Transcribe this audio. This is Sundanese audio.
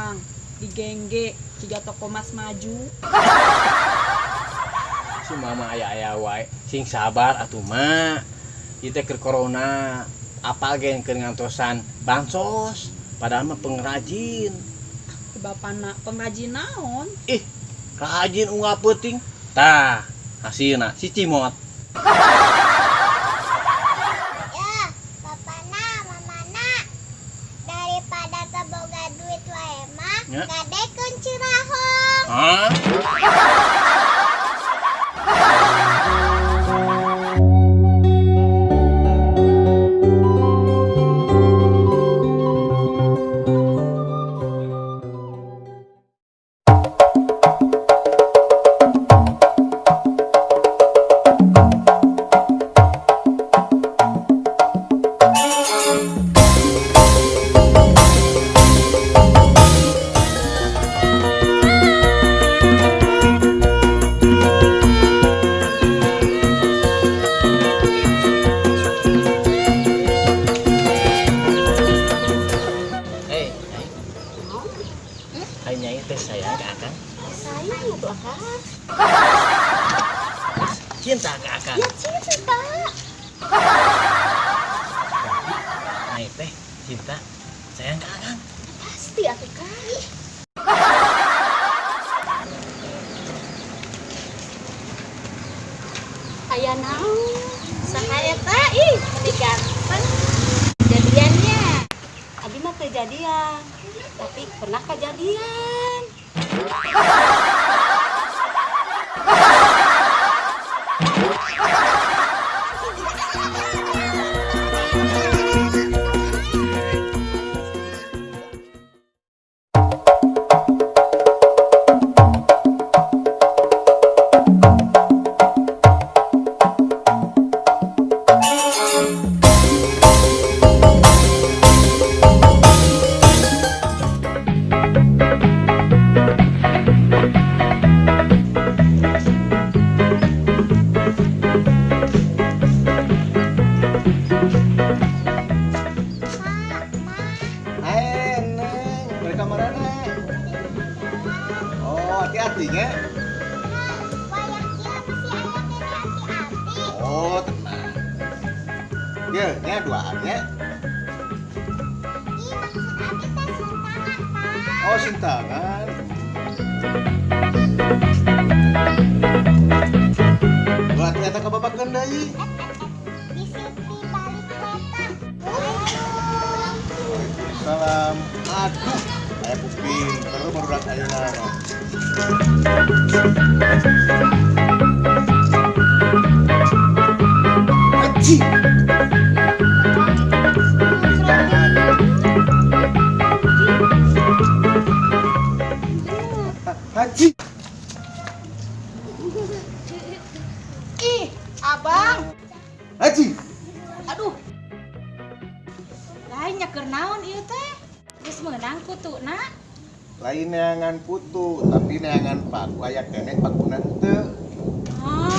Akang digengge jiga toko mas maju. Si mama aya-aya wae, sing sabar atuh mak. Ieu teh keur corona, apa ge keur ngantosan bansos, padahal mah pengrajin. Bapana pengrajin naon? Ih, rajin unggal peuting. Tah, hasilna si Cimot. Ya, bapana, mamana. Daripada teu boga duit wae mah, Ya. gadekeun cirahong. Hah? Hei, nyai. Hai nyai teh sayang ke akang? Sayang atuh akang. Cinta ke akang? Ya cinta. Nyai teh cinta sayang ke akang? Pasti atuh kang. Aya naon? Saha eta? Ih, meni ganteng. Jadiannya. Abi mah teu jadian, tapi pernah kejadian. Pak, Ma, Hai, Neng, mereka marana. Oh, hati-hati nya. Wayah ieu masih aya keneh hati-hati. Oh, tenang. Ya, nya duaan nya. Ih, maksud abi teh sintangan, Pak. Oh, sintangan. Ulah ternyata kababakeun deui. Bisi balik kota. Waalaikumsalam. Aduh, aya ku pinter barudak ayeuna mah. Haji. Haji. Ih, abang. Haji. Aduh. Lain nya keur naon ieu teh? Geus meunang kutuna. Lain neangan kutu, tapi neangan paku aya keneh pakuna henteu. Oh.